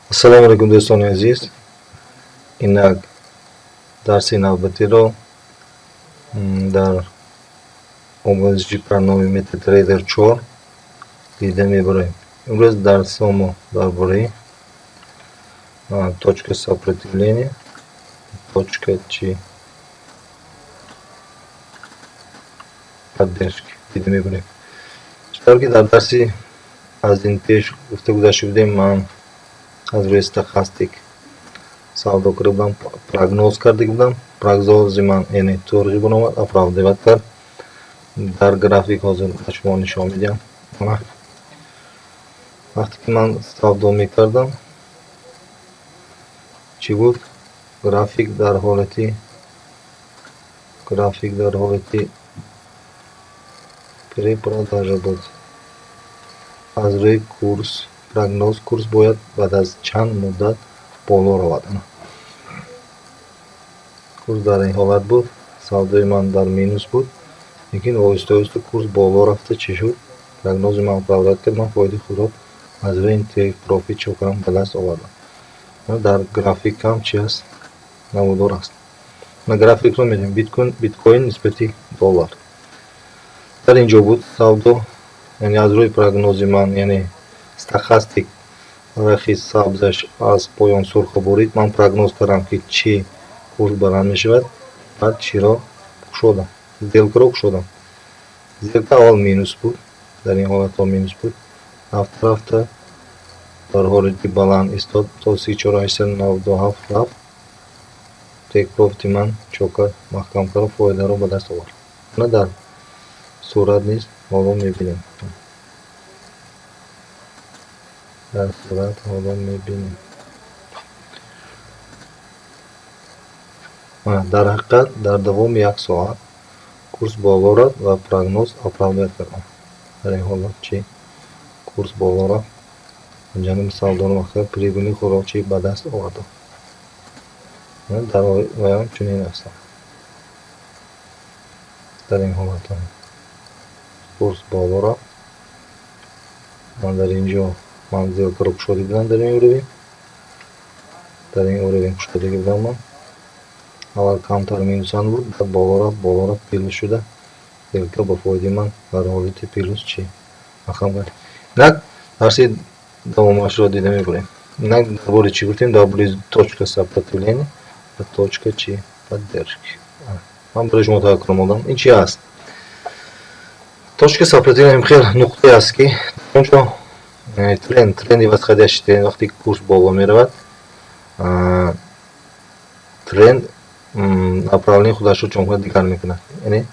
Ассалому алайкум, дӯстони азиз. Инак дарси навбатиро дар омӯзиши барномаи MetaTrader 4 дида мебароем. Имрӯз дарсҳо мо дар бораи точка сопротивления, точка чи поддержки дида мебарем. Чӣ ки дар дарси аз ин пеш гуфта гузашта будем, ман аз рӯи стохастик савдо карда будам, прогноз карда будам. Прогнози ман, яъне, тоғри баромад, оправдывать кард. Дар график ҳозир ба шумо нишон медиҳам. Вақте ки ман савдо мекардам, чӣ буд? График дар ҳолати перепродажа буд. Аз рӯи курс прогноз, курс бояд баъд аз чанд муддат боло равад. Курс дар ин ҳолат буд, савдои ман дар минус буд, лекин оҳиста оҳиста курс боло рафта, чӣ шуд? Прогнози ман оправдать кард, ман фоидаи худро аз рӯи take profit чӣ кардам? Ба даст овардам. Дар графикам чи аст? Намудор аст. Графикро медиҳем. Биткоин нисбати доллар. Дар ин ҷо буд савдо, яъне аз рӯи прогнози ман, яъне стохастик рахи сабзаш аз поён сурхо бурид. Ман прогноз кардам, ки чӣ курс баланд мешавад, баъд чиро кушодам? Сделкаро кушодам. Сделка аввал минус буд, дар ин ҳолатҳо минус буд, рафта рафта дар ҳолати баланд истод, то 34,897 рафт. Take profit ман чока маҳкам кард, фоидаро ба даст овард. На, дар сурат низ ҳоло мебинем. Дар сурат ҳоло мебинем. Дар ҳақиқат дар давоми як соат курс боло рафт ва прогноз оправдать кард. Дар ин ҳолат чӣ? Курс боло рафт. Ҷаноби савдоро маҳкам, прибыли худро чӣ ба даст овардам. Дар ваён чунин аст. Дар ин ҳолат курс боло рафт. Ман дар ин ҷо ман сделкаро кушода будам дар ин уровень. Дар ин уровень кушодагӣ будам ман. Аввал камтар минусан буд, баъд боло рафт, плюс шуда. Сделка ба фоидаи ман дар ҳолати плюс чӣ маҳкам кард. Инак дарси давомашро дида мебарем. Инак дар бораи чӣ гуфтем? Дар бораи точка сопротивления ва точка чӣ? Поддержки. Ман барои шумо такрор намудам. Ин чи аст? Точка сопротивления хел нуқтае аст, ки онҷо тренди восходящий тренд, вақте ки курс боло меравад, тренд направление худашро чон дигар мекунад, яъне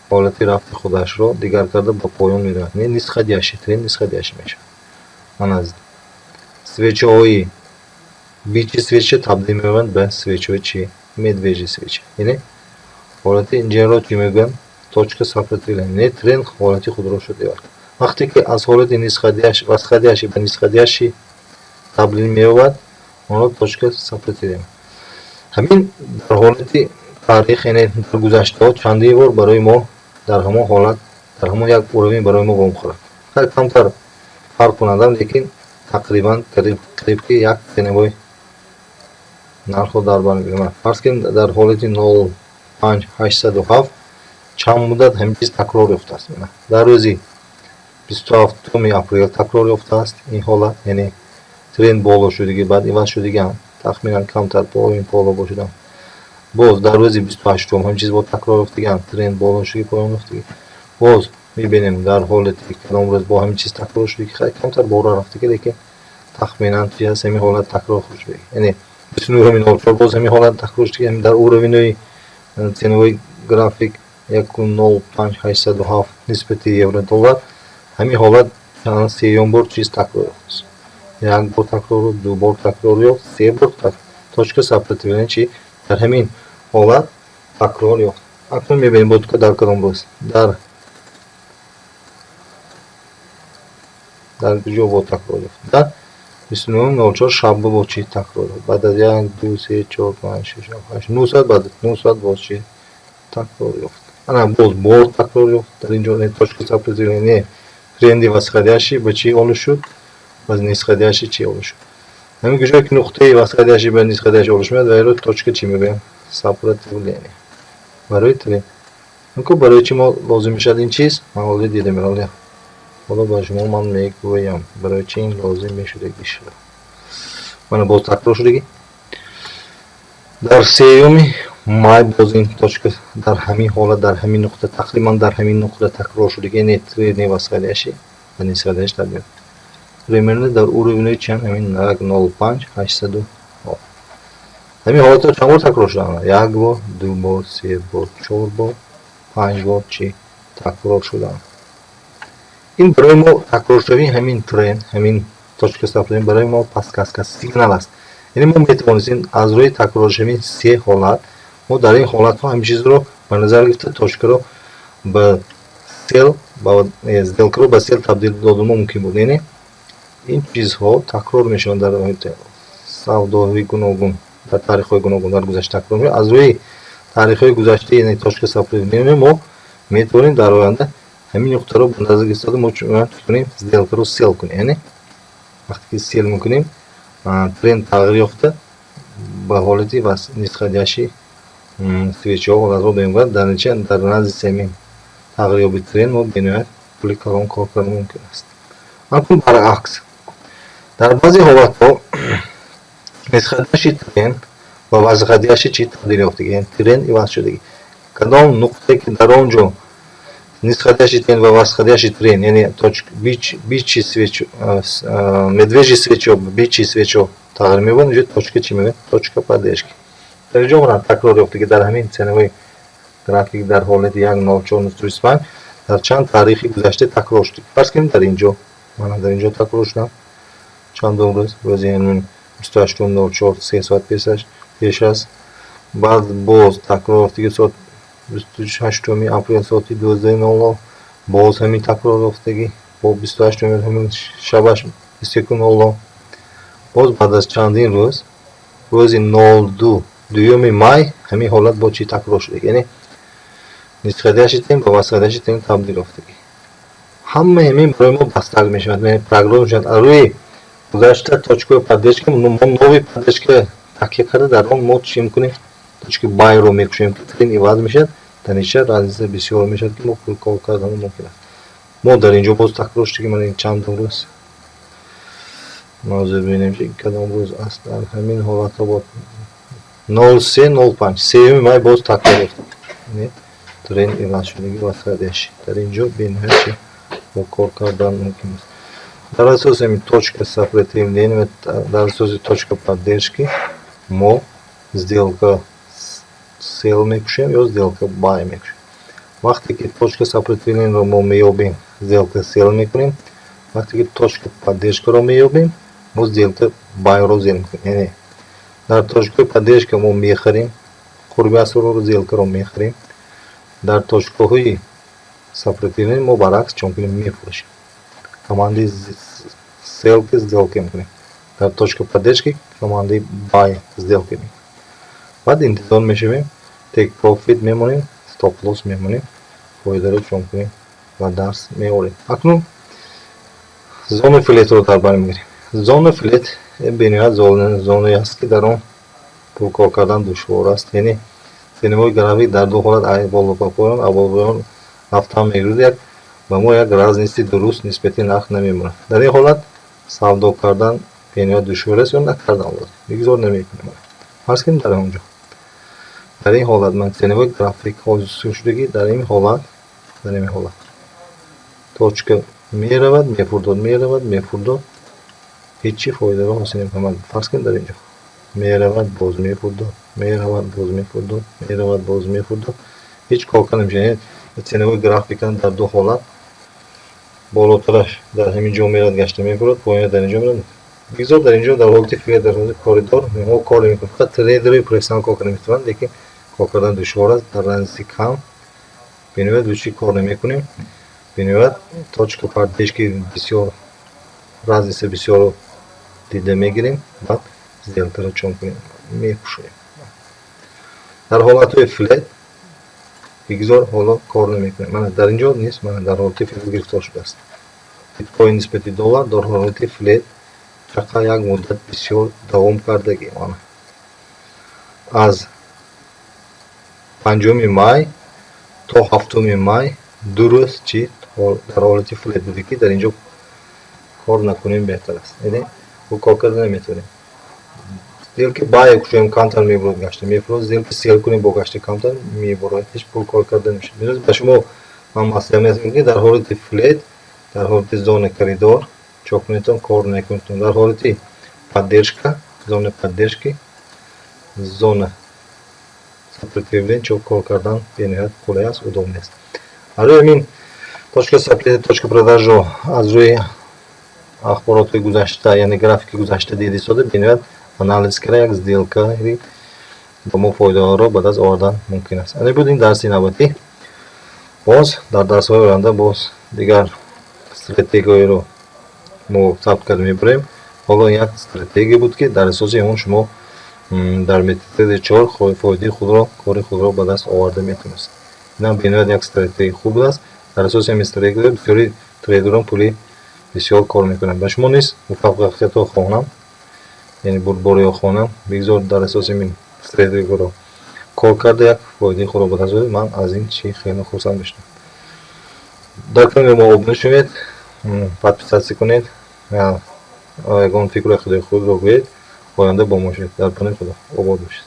ҳолати рафти худашро дигар карда, ба поён меравад. Не, нисходящий тренд, нисходящий мешавад. Ман свечаҳои бычий свеча табдил меёбанд ба свечаҳои чӣ? Медвежий свеча. Яъне ҳолати инҷаро чӣ мегӯянд? Точка сопротивления. Не, тренд ҳолати худро шуд дигар. Вақте ки аз ҳолати нисходящий, восходящий ба нисходящий табдил меёбад, онро точка сопротивления. Ҳамин дар ҳолати таърих, яъне дар гузаштаҳо чандин бор барои мо дар ҳамон ҳолат, дар ҳамон як уровень барои мо вомехӯрад. Хеле камтар фарқ кунадам, лекин тақрибан қариб ки як ценовой нархро дар бар мегирад. Фарз кунем, дар ҳолати 0,5807 чанд муддат ҳамин чиз такрор ёфтааст. Дар рӯзи 27-уми апрел такрор ёфтааст ин ҳолат, яъне тренд боло шудагӣ, баъд иваз шудагиам, тахминан камтар поён боло бошудам. Боз дар рӯзи 28-ум ҳамин чиз бо такрор ёфтагиам, тренд боло шудагӣ, поён ёфтагӣ. Боз мебинем, дар ҳолати кадом рӯз бо ҳамин чиз такрор шудагӣ, хеле камтар бора рафтагӣ, лекин тахминан чи ҳаст, ҳамин ҳолат такрор шудагӣ. Яъне 29-и 04 боз ҳамин ҳолат такрор шудагӣ дар уровенҳои ценовой график 1,05807 нисбати евро доллар. Ҳамин ҳолат чанд сеюм бор чиз такрор ёфтааст. Як бор такрор ёфт, ду бор такрор ёфт, се бор. Точка сопротивления чи дар ҳамин ҳолат такрор ёфт. Акнун мебинем, бо дар кадом рӯз, дар куҷо бо такрор ёфт. Дар 29-04 шабба бо чӣ такрор ёфт? Баъд аз як, ду, се, чор, панҷ, шаш, ҳафт, ҳашт, нӯ соат, баъд 9 соат боз чӣ такрор ёфт. Ана боз бор такрор ёфт. Дар ин ҷо точка сопротивления, тренди восходящий ба чӣ олу шуд? Ба нисходящий чӣ олу шуд. Ҳамин куҷое ки нуқтаи восходящий ба нисходящий олиш меояд, вайро точка чӣ мегӯям? Сопротивление барои тренд. Ку барои чӣ мо лозим мешавад ин чиз? Ман ҳоло дида меравам. Ҳоло ба шумо ман мегӯям, барои чӣ ин лозим мешудагӣ шуда. Мана, боз такрор шудагӣ. Дар 3-юми май боз ин точка дар ҳамин ҳолат, дар ҳамин нуқта, тақрибан дар ҳамин нуқта такрор шудагӣ, яъне тренд восходящий ба нисходящий табдил ёфт. Примерно дар уровень чанд? Ҳамин 1,05 800. Ҳамин ҳолатҳо чанд бор такрор шуданд? Як бор, ду бор, се бор, чор бор, панҷ бор чӣ такрор шуданд. Ин барои мо такроршавии ҳамин тренд, ҳамин точка сопротивления барои мо подсказка, сигнал аст. Яъне мо метавонистем аз рӯи такроршавии се ҳолат, мо дар ин ҳолатҳо ҳамин чизро ба назар гирифта, точкаро ба sell, сделкаро ба sell табдил додан мумкин буд. Яъне ин чизҳо такрор мешаванд дар савдоҳои гуногун, дар таърихҳои гуногун дар гузашта такрор мешаванд. Аз рӯи таърихҳои гузашта, яъне точка сопротивления, мо метавонем дар оянда ҳамин нуқтаро ба назар гирифта, мо кунем, сделкаро sell кунем. Яъне вақте ки sell мекунем, тренд тағйир ёфта, ба ҳолати нисходящий свечаҳо ҳолатро мемонад. Дар натиҷа дар назди ҳамин тағйирёби тренд мо бениҳоят пули калон кор кардан мумкин аст. Акнун баръакс, дар баъзе ҳолатҳо нисходящий тренд ба восходящий чӣ табдил ёфтагӣ, яъне тренд иваз шудагӣ. Кадом нуқтае ки дар он ҷо нисходящий тренд ва восходящий тренд, яъне бычий свеч, медвежий свечо, бычий свечо тағйир меёбад, инҷо точка чӣ мегӯяд? Точка поддержки. Дар инҷо омадам, такрор ёфтагӣ дар ҳамин ценовой график дар ҳолати 1,0425 дар чанд таърихи гузашта такрор шуд. Фарз кунем, дар инҷо, мана, дар инҷо такрор шудам. Чандум рӯз? Рӯзи 28.04, 3 соат пеш аст. Баъд боз такрор ёфтагӣ соат 28-уми апрел соати 12:00, боз ҳамин такрор ёфтагӣ бо 28-уми ҳамин шабаш 21:00. Боз баъд аз чандин рӯз, рӯзи 02, 2-юми май, ҳамин ҳолат бо чӣ такрор шудагӣ, яъне нисходящий тренд ба восходящий тренд табдил ёфтагӣ. Ҳамаи ҳамин барои мо дастак мешавад, прогноз мешавад. Аз рӯи гузашта точкаи поддержка мо новый поддержка такя карда, дар он мо чӣ мекунем? Точки buy ро мекушоем, ки тренд иваз мешавад. Дар натиҷа разница бисёр мешавад, ки мо пул кор кардан мумкин аст. Мо дар инҷо боз такрор шуд, ки мана ин чандум рӯз, ҳозир бибинем, ки кадом рӯз аст. Дар ҳамин ҳолатҳо бо 03.05, 3-юми май боз такрор ёфт, тренд иваз шудагӣ, восходящий. Дар инҷо бениҳоят чи бо кор кардан мумкин аст. Дар асоси ҳамин точка сопротивления, дар асоси точка поддержки мо сделка sell мекушем ё сделка buy мекушем. Вақте ки точка сопротивлениеро мо меёбем, сделка sell мекунем. Вақте ки точка поддержкаро меёбем, мо сделка buy-ро зер мекунем. Яъне дар точкаи поддержка мо мехарем, қурби асрорро, сделкаро мехарем. Дар точкаҳои сопротивления мо баръакс чӣ мекунем? Мефурӯшем, командаи sell ки сделка мекунем, дар точка поддержки командаи buy сделка мекунем. Баъд интизор мешавем, take profit мемонем, stop loss мемонем, фоидаро чӣ мекунем? Ба даст меорем. Акнун зонаи флетро дар бар мегирем. Зона флет бениҳоят зонае аст, ки дар он пул кор кардан душвор аст. Яъне ценовой график дар ду ҳолат, боло ба поён, боло поён рафтан мегирад, як ба мо як разница дуруст нисбати нарх намемонад. Дар ин ҳолат савдо кардан бениҳоят душвор аст ё накардан лозим, бигзор намекунем. Фарз кунем, дар он ҷо, дар ин ҳолат ман ценовой график ҳозир шудагӣ. Дар ин ҳолат точка меравад, мефурдод, меравад, мефурдод, ҳеҷ чӣ фоидаро ҳосил намекунад. Фарз кунем, дар ин ҷо меравад, боз мефурдод, меравад, боз мефурдод, меравад, боз мефурдод, ҳеҷ кор карда намешавад. Ценовой графика дар ду ҳолат: болотараш дар ҳамин ҷо меравад, гашта мефурад, поёна дар ин ҷо меравад. Бигзор дар ин ҷо дар ҳолати флет, дар ҳолати коридор мо кор намекунем, фақат трейдерои профессионал кор карда метавонанд, лекин кор кардан душвор аст. Дар разница кам бениҳоят лучи кор намекунем. Бениҳоят точка поддержки бисёр, разница бисёр дида мегирем, баъд сделкаро чон кунем? Мекушоем. Дар ҳолатҳои флет бигзор ҳоло кор намекунем. Мана, дар ин ҷо нест, мана, дар ҳолати флет гирифтор шудааст биткоин нисбати доллар. Дар ҳолати флет Чақа як муддат бисёр давом кардагӣ. Мана, аз 5 май то 7 май 2 рӯз чӣ дар ҳолати флет буде, ки дар ин ҷо кор накунем беҳтар аст, яъне ӯ кор карда наметавонем. Сделки buy кушоем, камтар мебурад, гашта мефурод. Сделки sell кунем, бо гашта камтар мебурад, ҳеҷ пул кор карда намешавад. Ба шумо ман маслиҳат медиҳам, ки дар ҳолати флет, дар ҳолати зона коридор чо кунедтон? Кор накунедтон. Дар ҳолати поддержка, зона поддержки, зона сопротивления чо кор кардан бениҳоят қулай аст, удобный аст. Аз рӯи ҳамин точка сопротивления, точка продажро аз рӯи ахборотҳои гузашта, яъне графики гузашта дида истода, бениҳоят анализ карда, як сделкаи ба мо фоидаҳоро ба даст овардан мумкин аст. Ана буд ин дарси навбатӣ. Боз дар дарсҳои оянда боз дигар стратегияҳоеро мо сабт карда мебарем. Ҳоло як стратегия буд, ки дар асоси он шумо дар MetaTrader 4 фоидаи худро, кори худро ба даст оварда метавонистед. Инам бениҳоят як стратегияи хуб аст. Дар асоси ҳамин стратегия бисёри трейдерон пули бисёр кор мекунанд. Ба шумо низ муваффақиятҳо хоҳам, яъне бурдбориҳо хоҳам. Бигзор дар асоси ҳамин стратегияро кор карда, як фоидаи худро ба даст оред. Ман аз ин чӣ хеле хурсанд мешавам. Дар канали мо обуна шавед, подписаться кунед, ягон фикру ақидаи худро гӯед. Оянда бо мо шавед. Дар паноҳи Худо, обод бошед.